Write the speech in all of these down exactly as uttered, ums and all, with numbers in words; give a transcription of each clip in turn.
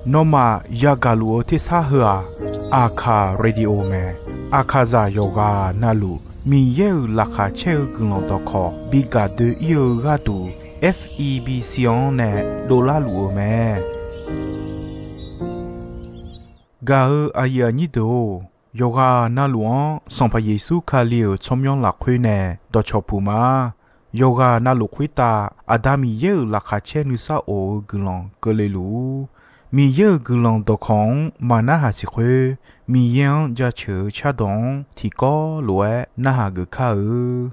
Nawmaf yagaq luf-eu tersar heu-aq, Aqkaq Radio mae. Aqkaqzaq yawqghaq navluf Miqyaer-euq laqkhaq caer-eu guiqlanq dawqkawq bi gaq doe-ir-eu gharduq, F E B C-anr nae dovlar luf-eu mae. Gaq-eu aqyuif aqnyir deuq-or, yawqghaq navluf-anr Sanqpaq Yeqsur Kali-euq tsawrmyanr lafkhoer nae dawqcawq puq ma. Yawqghaq navluf khoertav Aqda Miqyaer-euq laqkhaq caer nuisar of-eu guiqlanq keuvle luf-ur. Miqyaer-euq guiqlanq dawqkawq-anr maqnarhaq siq khoer, Miqyaer-anr jaceuq-eu cardawq-anr tiqkawv lof-aer narhaq geuf kar-eu.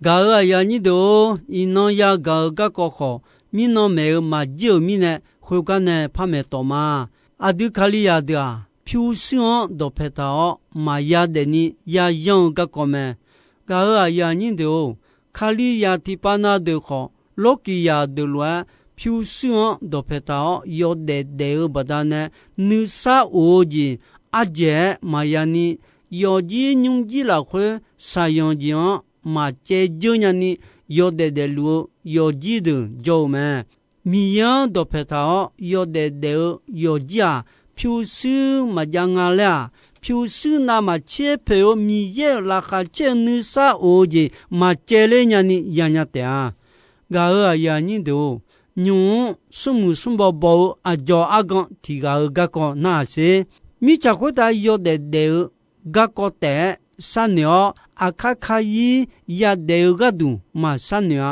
Gaq-euq aqyuif aqnyir deuq-or, iqnan yagaq-eu garkawv khawf, mirnan maeq-eu maqjir-euq mirnae, khoergar nae par maeq tawf ma. Aqdui Kalizaq deuq-aq, pyurshuir-anr dawqpaeq taq-awr maqya daefni yayanr-eu garkawv mae. Gaq-euq aqyuif aqnyir deuq-or, Kalizaq tiqpav na deuq khawf, Lawrkiqzaq deuq lof-aer pyurshuir-anr dawqpaeq taq-awr yawdaef daef-eu baqdanae, nuisar of-eu jeq ardzaeq-aer maqya ni, yawfjir nymrjir lafkhoer shaqzanq jeq-anr maqcaev dzeur nyani yawdaef daefluf-eu yawfjir deuq jawr-eu mae. Miqyaer-anr dawqpaeq taq-awr yawdaef daef-eu yawfjir-aq, pyurshuir maqjav nga laer-aq, pyurshuir navmaqtser poeq-eu Miqyaer-euq laqkhaq caer-eu nuisar of-eu jeq maqcaevler nyani yanya taef-a. Gaq-euq aqyuif aqnyir deuq-or, nymq-mr smrmuiq smrbaw baw-eu aqdzawq argan tiq ghaq-euq garkawv narhaq sher. Mirtsaq khoertav yawdaef daef-eu garkawv taef-aer sharnoeq-awr, aqkar kayir yadaef-eu gharduq maqsharnoeq-a.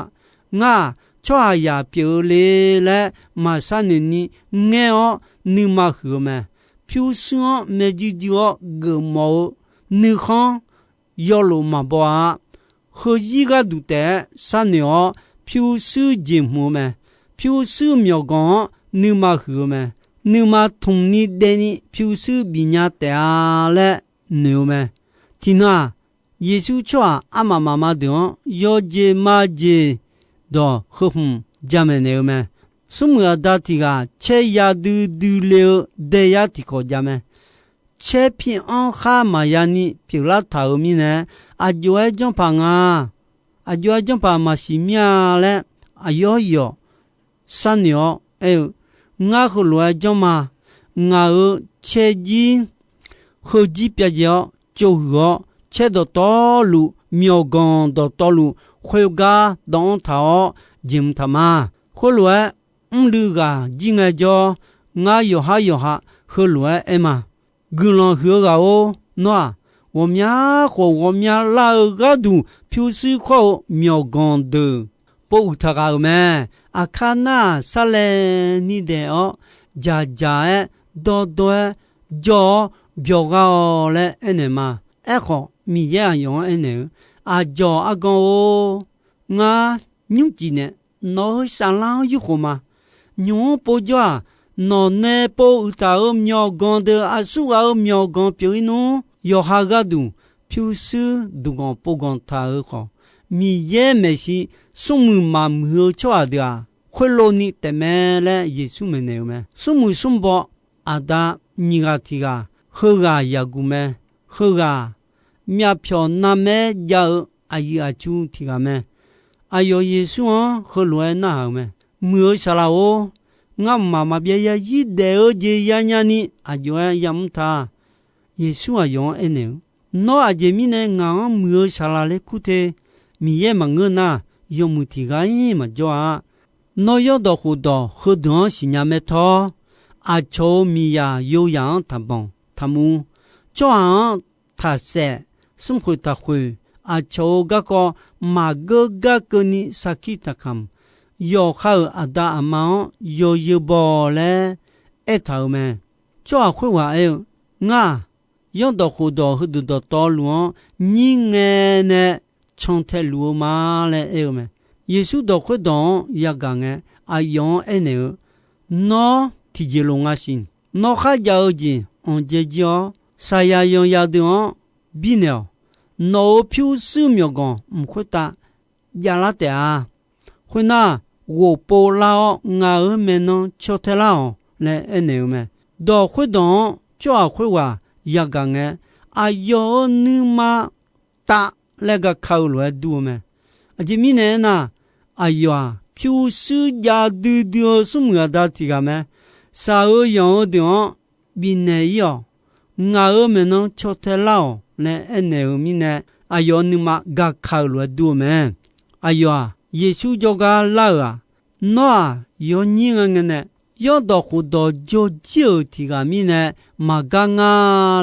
Ngar-aq, tsawrhaqzaq pyeuf-eu le laer maqsharnoeq ni ngaer-awr nuima huiq-eu mae. Pyurshuir-anr maerjuir juir-awr geufmawf-eu nuikhanr yawlof maqbaw-a. Heuzir gharduq taef-aer sharnoeq-awr pyurshuir jeqhmq-eu mae. Pyurshuir myawqganq-anr nuima huiq-eu mae. Nuima tmqni daevni pyurshuir bifnya taef-a laer noeq-eu mae. Tiqnan-aq, Yeqsur tsawrhaq armaf mafma deuq-anr yawjeq majeq dawq heu hmq jamaeq naeq-eu mae. Smrmuiq aqda tiq ghaq caer ya duidui le-eu daeyar tiqkawq jav mae. Caer pi-anr khar maqya ni pyeuflar taq-euq mirnae, aqjox-aer janrpaq nga, aqjox-aer janrpaq maqsiq mir-a laer aqyawf yawf sharnoeq-awr aer-eu, Ngar heulof-aer janrma. Ngaq-euq caerjir heujir pyav jaev-awr tsovhuiq-awr, caer dawqtawvluf myawqganq dawqtawvluf khoergar dawv-anr taq-awr jeq mq taq ma. Khoerlof-aer mrluiv ghaq jir ngaejawr, ngar yawqhar yawqha heulof-aer aer ma. Guiqlanq huiq-eu ghaq-or, nawr-aq, ghawqmya khof ghawqmya lar-eu gharduq pyurshuir khawr-eu myawqganq deuq pov uiq taq ghaq-euq mae. Aqkar nar-aq, sarlaev ni daef-awr, dzaqdzaq-aer dawrdawr-aer jawr-awr byawq ghar-awq laer aernaeq ma. Aerkhawf, Miqyaer aqyawf-anr aernaeq-eu, Aqdzawq argan-or, ngar nymrcif nae nawq-euq saflar-anr yurkhof ma. Nymq-mr povjawr-aq, nawq nae pov uiqtaq-euq myawqganq deuq aqsurghaq-euq myawqganq pyeuf-ir nmr. Yawqha gharduq pyurshuir duqganq povganq taq-euq khawf, Miqyaer maeqshi smrmuiq maqmuiq-eu tsawrhaq deuq-aq, khoerlof ni taefmae laer Yeqsur maeqnaeq-eu mae. Smrmuiq smrbaw aqda nyiq ghaq tiq ghaq, heughaq yaqguq mae. Heughaq-aq, myavpyawq narmaer jav-eu aqyuif aqtsu tiq ghaq mae. Aqyawf Yeqsur-anr heulof-aer narhaq-euq mae. Muiq-eu saqlaq-or, ngar mqmaq maqbyav zarzir daef-eu jeq yanya ni aqjox-aer yamr ta. Yeqsur aqyawf-anr aernaeq-eu, Nawr aqjeq mirnae ngaq-anr muiq-eu saqlaq laer kur te? Miqyaer maqngeur nar, yawmuiq tiq ghaq-ir maqjawr-a. Nawr yawrdawq khofdawq heudeuq-anr siqnya maertawr, aqcawq-euq miqzaq yoyaq-anr taqbanq taqmur, tsawrhaq-anr taqsaef, smrkhoeq taqkhoeq, aqcawq-euq garkawv maqgeur gar keuvni sarkir taqkamq, yawqha-euq aqda aqma-anr yawzeu baw laer aertaq-euq mae. Tsawrhaq khoerghaq aer-eu, Ngar-aq, yawrdawq khofdawq heudeuq dawqtawvluf-anr nyir ngae nae cantae luf-eu ma laer aer-eu mae. Yeqsur dawq khoerdawq-anr yagaq ngae, aqyawf-anr aernaeq-eu, Nawr tiqjeq loq nga siq. Nawr kharjav-eu jeq anqdzae jir-awr, saqyaq yanqyaq deuq-anr birnaeq-awq. Nawq-euq pyurshuir myawqganq mq khoertav javlar taef-a. Khoernar, ghofpov lar-awr ngaq-euq maeqnan caw tae lar-awq laer aernaeq-eu mae. Dawq khoerdawq-anr tsawrhaq khoerghaq yagaq ngae, aqyawf-euq nuima tav laer gaka-eu lof-aer dur-eu mae. Aqjeq mirnae aernar, aqyawf-aq, pyurshuir jav duidui-eu smrmuiq aqda tiq ghaq mae. Shaq-eu yanq-eu deuq-anr bifnaeq-ir-awq. Ngaq-euq maeqnan caw tae lar-awq laer aernaeq-eu mirnae, aqyawf-euq nuima gaka-eu lof-aer dur-eu mae. Aqyawf-aq, Yeqsur jawrgar lar-euq-aq, Nawr-aq, yawnyir ngae ngae nae yawrdawq khofdawq jawrjir-euq tiq ghaq mirnae maqgar nga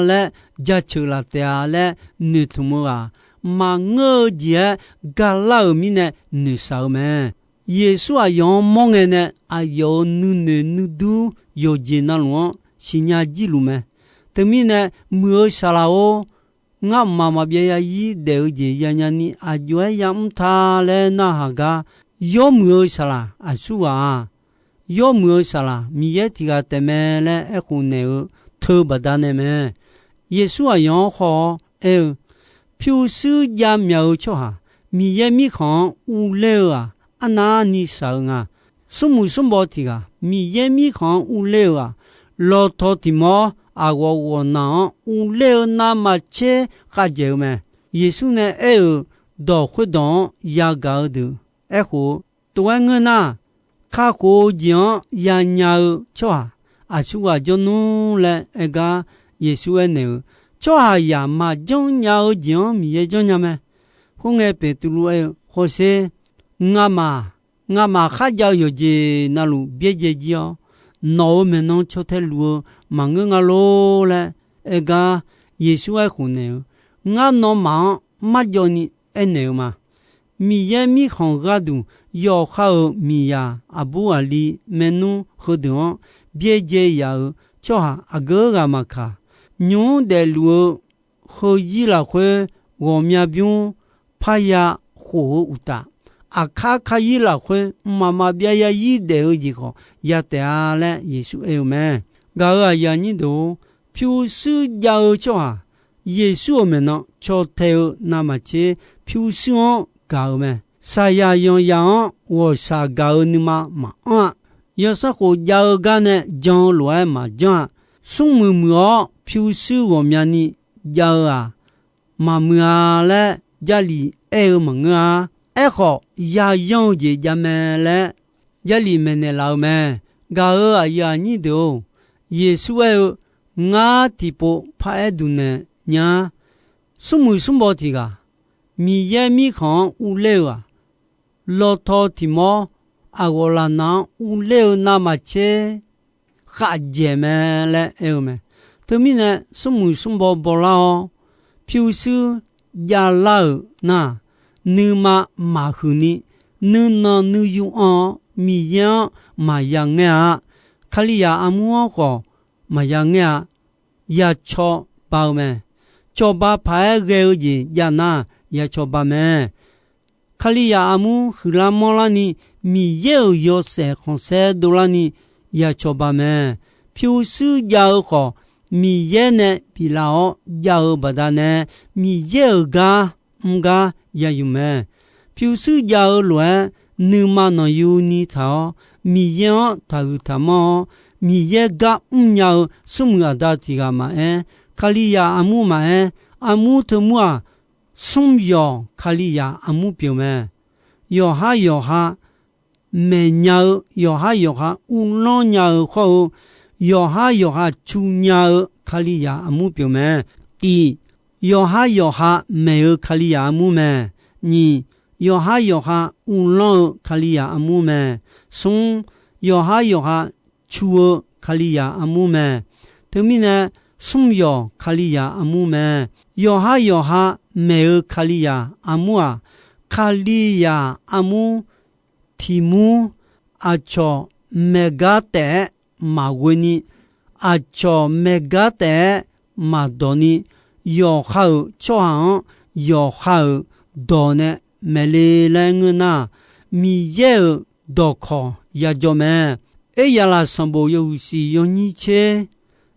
laer jaceuq laf taef-a laer noeqtmq-eu ghaq, maqngeur-eu jeq-aer galar-euq mirnae noeqshaq-eu mae. Yeqsur aqyawf-anr mawr ngae nae aqyawf-euq nuinoeq nuidur yawqjeq navluf-anr siqnya jirluf mae. Teumirnae, muiq-eu saqlaq-or, ngar mqmaq maqbyav zarzir daef-eu jeq yanya ni aqjox-aer yamr ta laer narhaq gar, yawmuiq-eu saqlaq aqsurghaq-aq, yawmuiq-eu saqlaq Miqyaer tiq ghaq taef mae laer aerkhof naeq-eu teu baqdanae mae. Yeqsur aqyawf-anr haw-awr aer-eu, Pyurshuir javmyaq-eu tsawrhaq Miqyaer Mirkhanq-anr urler-eu-aq, arnavni shaq-eu nga. Smrmuiq smrbaw tiq ghaq Miqyaer Mirkhanq-anr urler-eu-aq, lawtaw tiq mawr aqghawf ghawqnaq-anr urler-eu navmaqtser khavdzaeq-eu mae. Yeqsur nae aer-euq dawq khoerdawq-anr yagaq-eu deuq aerkhof-eu, tov-aer ngeur nar, kakhof-eu jeq-anr yanya-eu tsawrhaq aqsurghaq janr nmr laer aer gar, Yeqsur aernaeq-euq, Tsawrhaqzaq maqjanr nya-eu jeq-anr Miqyaer janrnya mae. Khoerngae Beqtuvluv aer-eu, Hawsher, ngamaf, ngamaf kharjav-eu yawqjeq navluf byaerdzae jir-awr, nawq-euq maeqnan caw tae luf-eu maqngeur nga lor laer aer gar, Yeqsur aerkhof naeq-eu, Ngar nawmaf-anr marjawvni aernaeq-eu ma. Miqyaer Mirkhanq gharduq yawqha-euq miqzaq aqbur aqli maernmr heudeuq-anr byaerdzae yaf-euq tsawrhaq aqgeu ghaq maqkaq, nymq-mr daefluf-eu heuzir lafkhoer ghawqmya bymr parya khof-eu uqtaf, aqkar karzir lafkhoer mqmaq maqbyav zarzir daef-eu jeq khawf ya taef-a laer Yeqsur aer-eu mae. Gaq-euq aqyuif aqnyir deuq-or, pyurshuir jav-eu tsawrhaq Yeqsur-euq maeqnan caw tae-eu navmaqtser pyurshuir-anr gaq-eu mae. Saqyaq yanqzaq-anr ghawqshaq gaq-eu nuima maqanr-a. Yawsanr khof jav-eu gar nae jan-eu lof-aer maqjanr-a. Smrmuiq muiq-awr pyurshuir ghawqmyani jav-eu-aq, maqmuiq-a laer Jarlif aer-eu maqngeur-a. Aerkhawf, yayanr-eu jeq javmae laer Jarlif maeqnaeq laf-eu mae. Gaq-euq aqyuif aqnyir deuq-or, Yeqsur aer-eu, Ngar tiqpov paraer duq naeq nya-a. Smrmuiq smrbaw tiq ghaq Miqyaer Mirkhanq-anr urler-eu-aq, lawtaw tiq mawr aqghawq lafnaq-anr urler-eu navmaqtser khavdzaeq mae laer aer-eu mae. Teumirnae, smrmuiq smrbaw bawlar-awr, pyurshuir javlar-euq nar, nuima maqhuiq ni, nuinanq nuiyu anr-awr Miqyaer-anr maqya ngaer-a. Kalizaq armur-anr khawf maqya ngaer-a. Ya cawba-eu mae. Cawba paq-aer ghae-eu jeq jav nar, ya cawba mae. Kalizaq armur huiqlar manrlarni, Miqyaer-euq yawshaef khanqsaer dovlarni ya cawba mae. Pyurshuir jav-eu khawf, Miqyaer nae biflaf-awr jav-eu baqdanae, Miqyaer-euq gar mr gar ya yuf mae. Pyurshuir jav-eu lof-aer, nuima nanqyuni taq-awr, Miqyaer-anr taqhuiq taqmanr-awr, Miqyaer gar mrnya-eu smrmuiq aqda tiq ghaq maqaer, Kalizaq armur maqaer, armur teumur-aq, smr yawq Kalizaq armur pyeuf mae. Yawqhar yawqha maeqnya-eu, yawqhar yawqha uvlanr nya-eu hawr-eu, yawqhar yawqha cu nya-eu Kalizaq armur pyeuf mae. Tiq, yawqhar yawqha maeq-eu Kalizaq armur mae. Nyiq, yawqhar yawqha uvlanr-eu Kalizaq armur mae. Smr, yawqhar yawqha cu-eu Kalizaq armur mae. Teumirnae, smr yawq Kalizaq armur mae. Yawqhar yawqha maeq-eu Kalizaq armur-aq, Kalizaq armur tiq mur aqcawq maeq gar taef-aer maqghoe ni, aqcawq maeq gar taef-aer maqdawq ni, yawqha-euq tsawrhaq-anr yawqha-euq dawq nae maeq le laer ngeur nar, Miqyaer-euq dawqkawq yajawr mae. Eryaqlaf sanqbof yawhuiq siq yawnyir tser,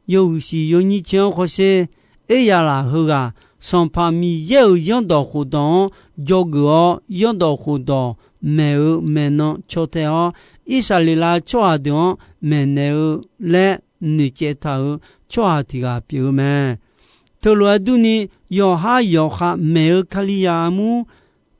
yawhuiq siq yawnyir tser-anr hawsher, Eryaqlaf heughaq Sanqpaq Miqyaer-euq zanrdawq khofdawq-anr dzawgeuf-awr, zanrdawq khofdawq maeq-eu maeqnan caw tae-awr, Irsaqleqlav tsawrhaq deuq-anr maeqnaeq-eu laer noeqcaev taq-euq tsawrhaq tiq ghaq pyeuf-eu mae. Teulof-aer durni, yawqhar yawqha maeq-eu Kalizaq armur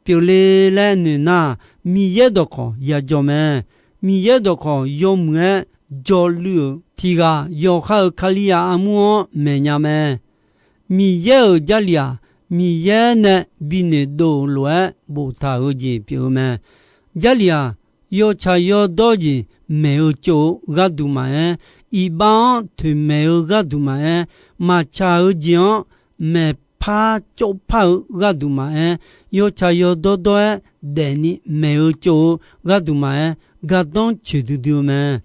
pyeufle laer noeq nar, Miqyaer dawqkawq yajawr mae. Miqyaer dawqkawq yawmuiq-aer jawrluiv-euq tiq ghaq yawqha-euq Kalizaq armur-anr maeqnya mae. Miqyaer-euq Jarlif-aq, Miqyaer nae binoeq dov-euq lof-aer boftaq-eu jeq pyeuf-eu mae. Jarlif-aq, yawtsaq yawdawr jeq maeq-eu tsov-eu gharduq maqaer, iqbax-anr toeqmaeq-eu gharduq maqaer, maqtsaq-eu jeq-anr maeqpar cawvpar-eu gharduq maqaer, yawtsaq yawdawr dawr-aer daefni maeq-eu tsov-eu gharduq maqaer, gardanr coeqdui dui-eu mae.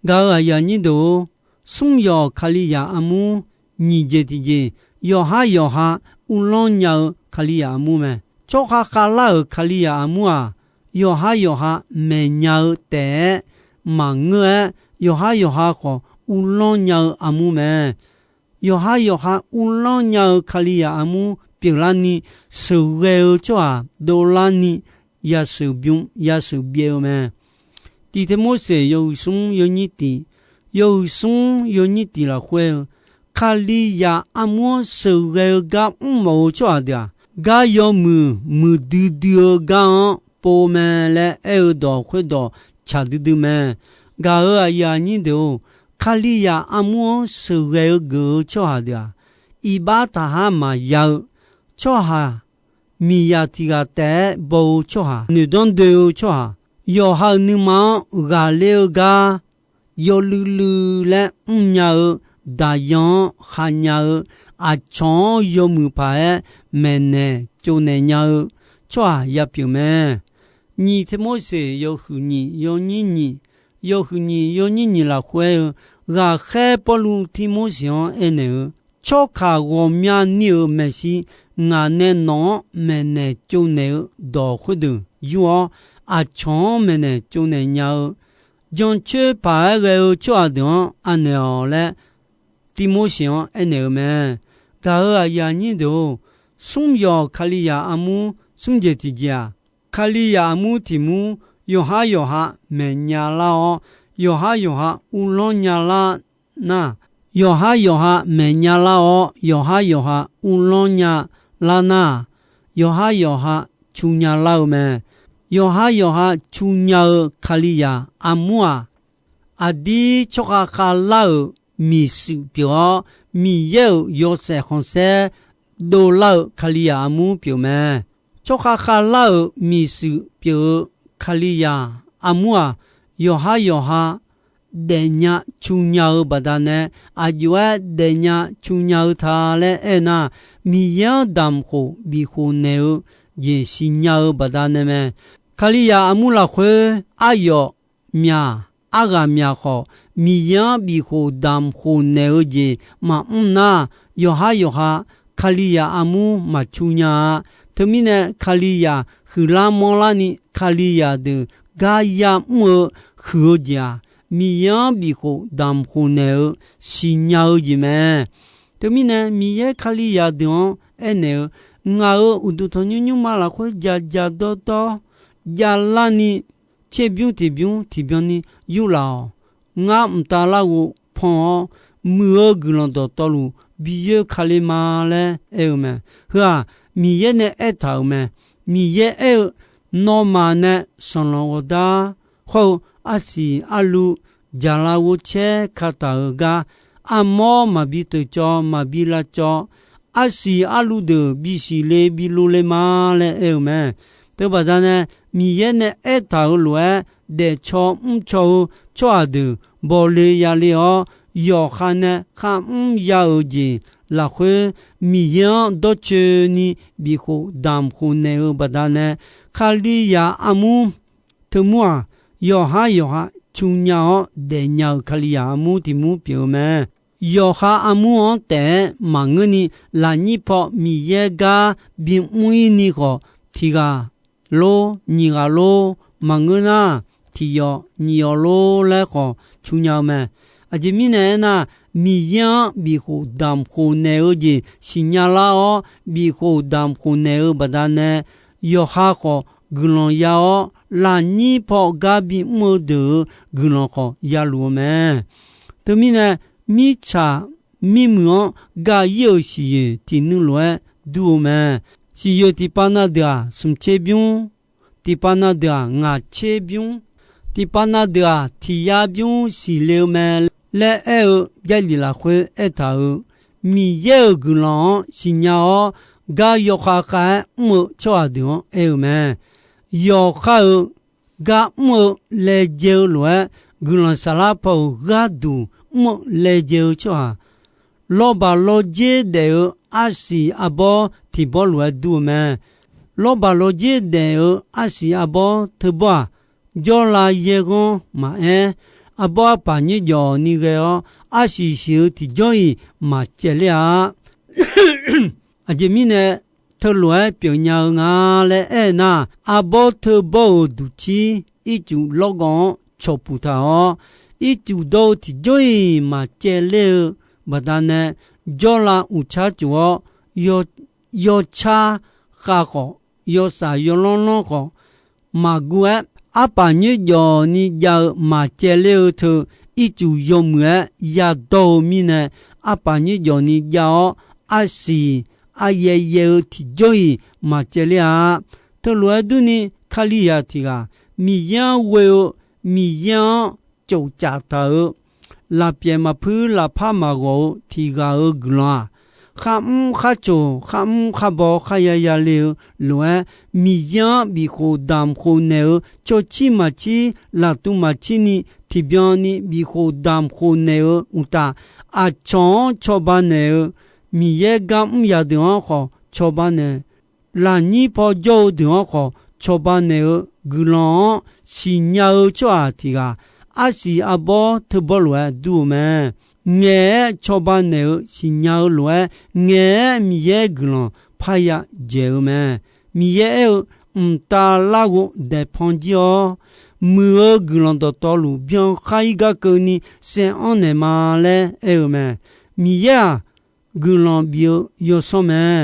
Gaq-euq aqyuif aqnyir deuq-or, smr yawq Kalizaq armur nyiq jeq tiqjeq, yawqhar yawqha uvlanr nya-eu Kalizaq armur mae. Tsawrkhav khavlar-euq Kalizaq armur-aq, yawqhar yawqha maeqnya-eu taef-aer maqngeur-aer, yawqhar yawqha khawf uvlanr nya-eu armur mae. Yawqhar yawqha uvlanr nya-eu Kalizaq armur pyeuflarni, sheuqghae-eu tsawrhaq dovlarni, yasheuq bym yasheuq byaev-eu mae. Tiq Tirmorseq yawhuiq smr yawnyir tiq, yawhuiq smr yawnyir tiq lafkhoer-eu, Kalizaq armur-anr sheuqghae-eu gar mrmawf-eu tsawrhaq deuq-aq, gar yawmuiq muiqdui dui-eu gar-anr pov mae laer aer-eu dawq khoerdawq tsaq duidui mae. Gaq-euq aqyuif aqnyir deuq-or, Kalizaq armur-anr sheuqghae-eu geuf-eu tsawrhaq deuq-aq, iqbax taqhar maqya-eu tsawrhaq, miqzaq tiq ghaq taef-aer baw-eu tsawrhaq, noeqdanr doe-eu tsawrhaq, yawqha-euq nuima-anr ghaqler-eu gar yawluiv luiv laer mrnya-eu, daqyan-anr khaqnya-eu, aqcawq-anr yawmuiq paq-aer maeqnaeq tsovnaeq nya-eu tsawrhaq ya pyeuf mae. Nyiq Tirmorseq yawhuiq nyiq yawnyir nyiq, yawhuiq nyiq yawnyir nyiq lafkhoer-eu, ghaqkhaer Pawrluv Tirmorseq-anr aernaeq-eu, tsawrkaq ghawqmyani-euq maeqshi ngaq nae nawq-anr maeqnaeq tsovnaeq-eu dawq khoerdeuq yur-awr, aqcawq-anr maeqnaeq tsovnaeq nya-eu, jancoer paq-aer ghae-eu tsawrhaq deuq-anr anaeq-awq laer, Tirmorseq-anr aernaeq-eu mae. Gaq-euq aqyuif aqnyir deuq-or, smr yawq Kalizaq armur smr jeq tiqjeq-aq, Kalizaq armur tiq mur yawqhar yawqha maeqnya lar-awr, yawqhar yawqha uvlanr nya lar nar, yawqhar yawqha maeqnya lar-awr, yawqhar yawqha uvlanr nya lar nar, yawqhar yawqha cu nya lar-eu mae. Yawqhar yawqha cu nya-eu Kalizaq armur-aq, aqdir tsawrkhav khavlar-euq miqshuif pyeuf-awr, Miqyaer-euq yawshaef khanqsaer dovlar-eu Kalizaq armur pyeuf mae. Tsawrkhav khavlar-euq miqshuif pyeuf-eu Kalizaq armur-aq, yawqhar yawqha daefnya cu nya-eu baqdanae, aqjox-aer daefnya cu nya-eu ta laer aernar, Miqyaer-anr damq khof bif khof naeq-eu jeq siqnya-eu baqdanae mae. Kalizaq armur lafkhoer aryawf myaq, arghaq myaq khawf, Miqyaer-anr bif khof damq khof naeq-eu jeq maqmr nar, yawqhar yawqha Kalizaq armur maqcu nya-a. Teumirnae Kalizaq huiqlar manrlarni Kalizaq deuq gar yamr-eu huiq-eu jeq-aq, Miqyaer-anr bif khof damq khof naeq-eu siqnya-eu jeq mae. Teumirnae Miqyaer Kalizaq deuq-anr aernaeq-eu, ngaq-euq uqduq tanqnymr nymrma lafkhoer jaq jaq dawr dawr javlarni, tserbymr tiqbymr tiqbyanni yurlaf-awq. Ngar mqtav larghov pan-awr, muiq-eu guiqlanq dawqtawvluf bi yoer ka le ma laer aer-eu mae. Heu-aq, Miqyaer nae aertaq-euq mae. Miqyaer aer-eu, nawmaf nae sanqlanq ghawqdar hawr-eu arsiq arluv jaqlav ghovcaer kataq-euq gar, armawr maqbi teucawv maqbi lavcawv, arsiq arluv deuq bisiq le bi luv le ma laer aer-eu mae. Teubaqda nae Miqyaer nae aertaq-euq lof-aer daefcaw mrcaw-eu tsawrhaq deuq bawle yale-awr, yawqha nae kharmr ya-euq jeq lafkhoer Miqyaer-anr dawrcoeni bifkhof damq khof naeq-eu baqdanae, Kalizaq armur teumur-aq, yawqhar yawqha cu nya-awr daefnya-euq Kalizaq armur tiq mur pyeuf-eu mae. Yawqha armur-anr taef-aer maqngeurni, lafnyir paw Miqyaer gar bimr-ir ni khawf, tiq ghaq lor, nyiq ghaq lor, maqngeur nar, tiq yawf nyiq yawf lor laer khawf cu nya-eu mae. Aqjeq mirnae aernar, Miqyaer-anr bifkhof damq khof naeq-eu jeq siqnya lar-awr, bifkhof damq khof naeq-eu baqdanae, yawqha khawf guiqlanq ya-awr, lafnyir paw gar bimr-eu deuq-euq guiqlanq khawf ya luf-eu mae. Teumirnae, mirtsaq mirmuiq-anr ga-ir-euq siqyoeq tiq nuiv lof-aer dur-eu mae. Siqyoeq tiqpav na deuq-aq, smq tser bymr, tiqpav na deuq-aq, ngaq tser bymr, tiqpav na deuq-aq, tiq yar bymr siqle-eu mae laer aer-eu Jarlif lafkhoer aertaq-euq, Miqyaer-euq guiqlanq-anr siqnya-awr, gar yawkhav khav-aer mr-eu tsawrhaq deuq-anr aer-eu mae. Yawqha-euq gar mr-eu laejae-eu lof-aer, guiqlanq saflar paw-euq gharduq mr-eu laejae-eu tsawrhaq, lawrbaq lawrdzer daef-eu arsiq arbawr tiq bawr lof-aer dur-eu mae. Lawrbaq lawrdzer daef-eu arsiq arbawr teubawr-aq, jawrlav yaerghanr maqaer, arbawr arpaq nyoerjawf ni ghae-awr, arsiq siq-eu tiqjawr-iq maqcaevler-a. Aqjeq mirnae, teulof-aer pyeufnya-eu nga laer aernar, arbawr teubawr-euq duqcir ircuf lawrgawv-anr cawqpuq taq-awr, ircuf dawr-eu tiqjawr-iq maqcaevler-eu baqdanae, jawrlav uqtsar cuf-awr, yawtsar khav khawf, yawsaf yawlanr lanr khawf, maqguv-aer, arpaq nyoerjawf ni jav-eu maqcaevler-eu teu, ircuf yawmuiq-aer yadawr-eu mirnae, arpaq nyoerjawf ni jav-awr, arsiq aryaev yaev-eu tiqjawr-iq maqcaevler-a. Teulof-aer durni, Kalizaq tiq ghaq, Miqyaer-anr ghoe-eu, Miqyaer-anr tsofcaf taq-euq, lafpyaeq maqpuir lafpar maqghawq-eu tiq ghaq-euq guiqlanq-aq, kharmr kharcoq kharmr kharbaw kharya yale-eu lof-aer, Miqyaer-anr bifkhof damq khof naeq-eu cawcir maqcir laftuv maqcir ni tiqbyan ni bifkhof damq khof naeq-eu uqtaf, aqcawq-anr cawba naeq-eu Miqyaer gar mr yadeuq-anr khawf cawba naeq, lafnyir paw jawr-eu deuq-anr khawf cawba naeq-eu guiqlanq-anr siqnya-eu tsawrhaq tiq ghaq, arsiq arbawr teubawr lof-aer dur-eu mae. Ngaeq-aer cawba naeq-eu siqnya-eu lof-aer, ngaeq-aer Miqyaer guiqlanq parya dzaeq-eu mae. Miqyaer aer-eu, Mqtav larghov daeqpan jir-awr, muiq-eu guiqlanq dawqtawvluf byan khar-ir gar keuvni saev anr naeq ma laer aer-eu mae. Miqyaer-aq, guiqlanq bif-eu yawsanr mae.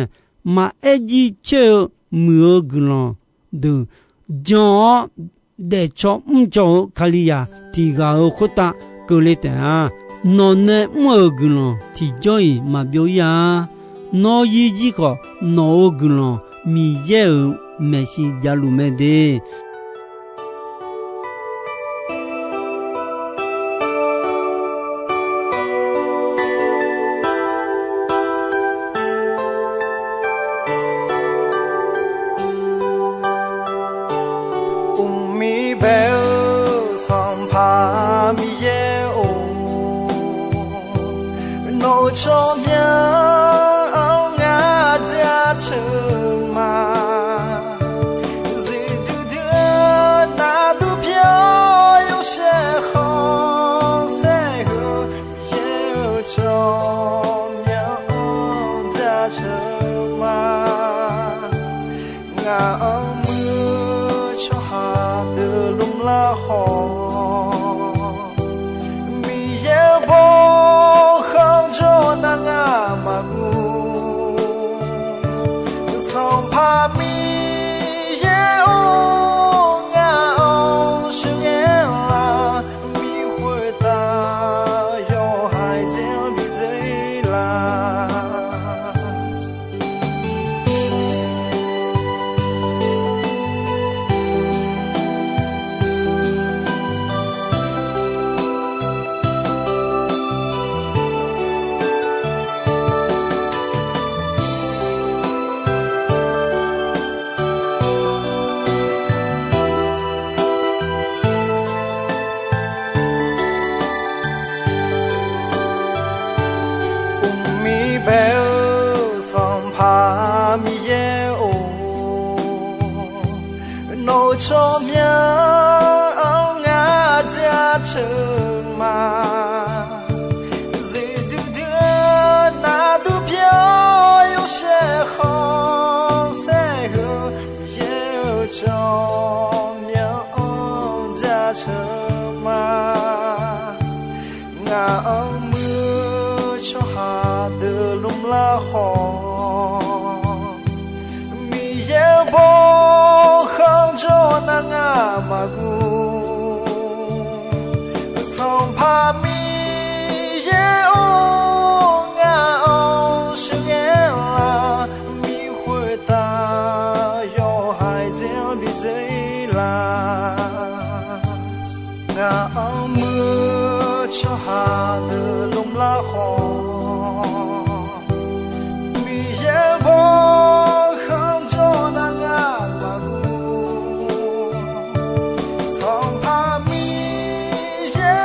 Maqaer jir caer-eu muiq-eu guiqlanq deuq jan-awr, daefcaw mrcaw-eu Kalizaq tiq ghaq-euq khoertav keuvle taef-a. Nawq nae mr-euq guiqlanq tiqjawr-iq maqbyov-ir-a. Nawr yir jir khawf, nawq-euq guiqlanq Miqyaer-euq maeqshi javluf mae de. Uqmir bae-eu Sanqpaq Miqyaer-or, nawq-euq tsawrmyanr-anr ngar jaceuq ma. Zifdui dui-eu nardur pyar yawshaef khanqsaer heu, Miqyaer-euq tsawrmyanr-anr jaceuq ma. Ngaq-anr muiq-eu tsawrhaq deuq lmr lar khawf, Miqyaer-euq bawkhanq jawr nar ngar maqguv. Sanqpaq Miqyaer-or, ngaq-anr sheuqghae lar, bi khoertav yawhaiq dzaer-anr bi dzaer lar. Uqmir bae-eu Sanqpaq Miqyaer-or, nawq-euq tsawrmyanr-anr ngar jaceuq ma. Zifdui dui-eu nardur pyar yawshaef khanqsaer heu, Miqyaer-euq tsawrmyanr-anr jaceuq ma. Ngaq-anr muiq-eu tsawrhaq deuq lmr lar khawf, Miqyaer-euq bawkhanq jawr nar ngar maqguv. Sanqpaq Miqyaer-or, ngaq-anr sheuqghae lar, bi khoertav yawhaiq dzaer-anr bi dzaer lar. Ngaq-anr muiq-eu tsawrhaq deuq lmr lar khawf, Miqyaer-euq bawkhanq jawr nar ngar maqguv. Sanqpaq Miqyaer-or,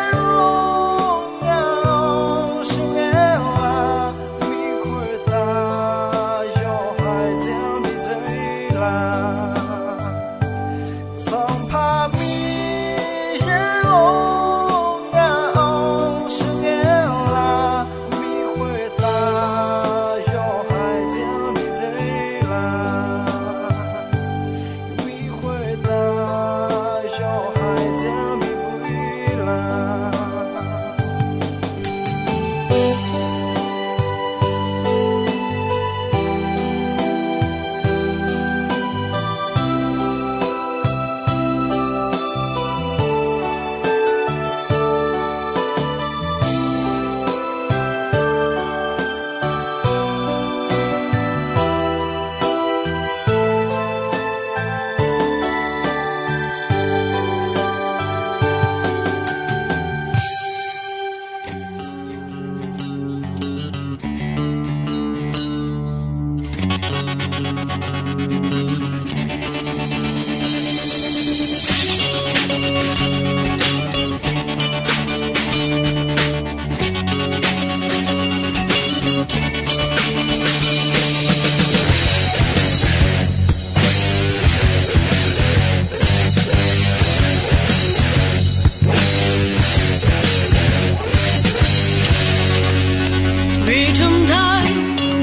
Miqtmq taq,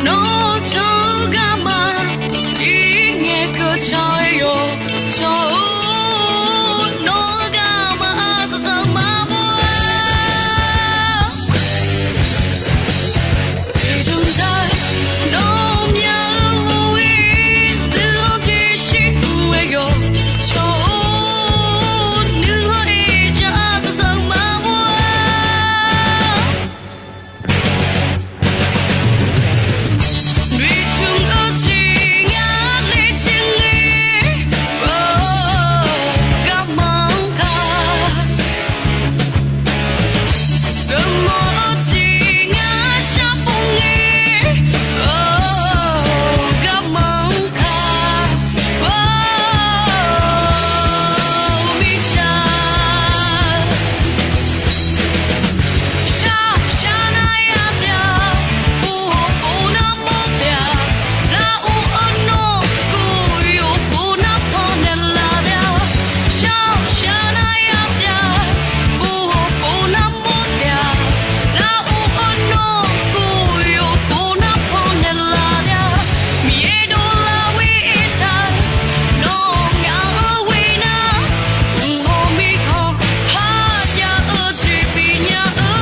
nawr-eu can-eu garma, ir ngae keuv can-aer yawq. Can-or, nawr-eu garma arsaq saq maqbaw-a. Miqtmq taq, nawr-eu myaq-eu ghov-ir, nuikhanr tiqshir mr-aer yawq. Can-or, nuikhanr-ir jan arsaq saq maqbaw-a. Noeqtmq-eu jeq ngar laejae ngae, garma-anr ka. Geufmawf-eu jeq ngar shar pov ngae, garma-anr ka. Mirtsaq shar-awq shar nar yar taef-a, pov-awq pov nar mawr taef-a, lar-or arnawr, kov-awq kov nar pannaeq laf taef-a. Shar-awq shar nar yar taef-a, pov-awq pov nar mawr taef-a, lar-or arnawr, kov-awq kov nar pannaeq laf taef-a. Miqyaer dovlar wir-ir taef, nawq ngaq-anr ghoe nar, mq hawq mirkhanq kharjav-eu jeq bifnya-eu-a.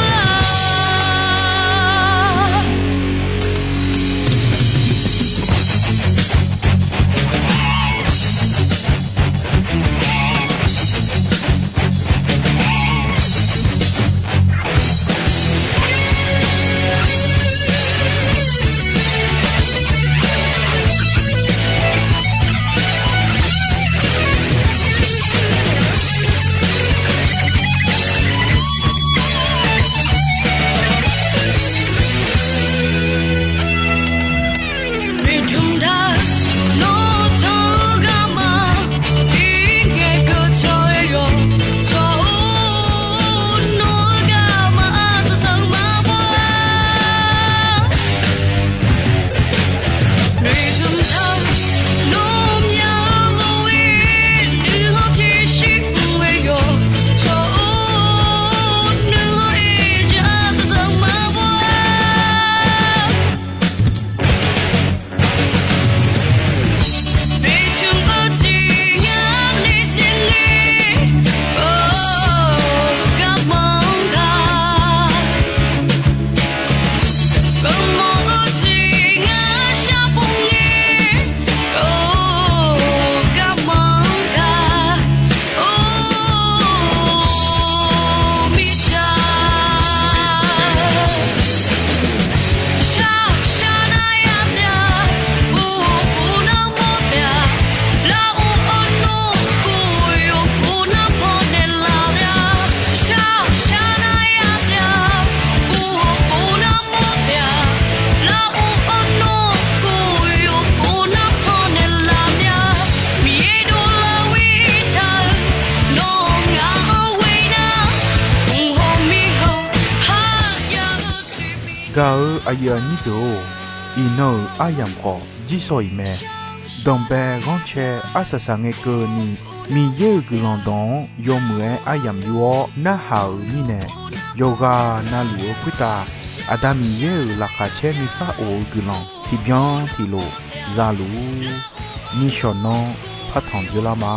Miqtmq taq, nawr-eu can-eu garma, ir ngae keuv can-aer yawq. Can-or, nawr-eu garma arsaq saq maqbaw-a. Noeqtmq taq, nawr-eu myaq-eu ghov-ir, nuikhanr tiqshir mr-aer yawq. Can-or, nuikhanr-ir jan arsaq saq maqbaw-a. Noeqtmq-eu jeq ngar laejae ngae, garma-anr ka. Geufmawf-eu jeq ngar shar pov ngae, garma-anr ka. Or, mirtsaq shar-awq shar nar yar taef-a, pov-awq pov nar mawr taef-a, lar-or arnawr, kov-awq kov nar pannaeq laf taef-a. Shar-awq shar nar yar taef-a, pov-awq pov nar mawr taef-a, lar-or arnawr, kov-awq kov nar pannaeq laf taef-a. Miqyaer dovlar wir-ir taef, nawq ngaq-anr ghoe nar, mq hawq mirkhanq kharjav-eu jeq bifnya-eu-a. Gaq-euq aqyuif aqnyir deuq-or, iqnan-euq aryamq khawf jir sawq-iq mae. Danqbae ghanrcae arsaq saq ngae keuvni, Miqyaer-euq guiqlanq dawq-anr yawmuiq-aer aryamq yur-awr narhaq-euq mirnae, yawqghaq navluf-eu khoertav Aqda Miqyaer-euq laqkhaq caer nuisar of-eu guiqlanq tiqbyan tiqlof za luf-ur. Nishawq nanr partanq dzeurlar ma.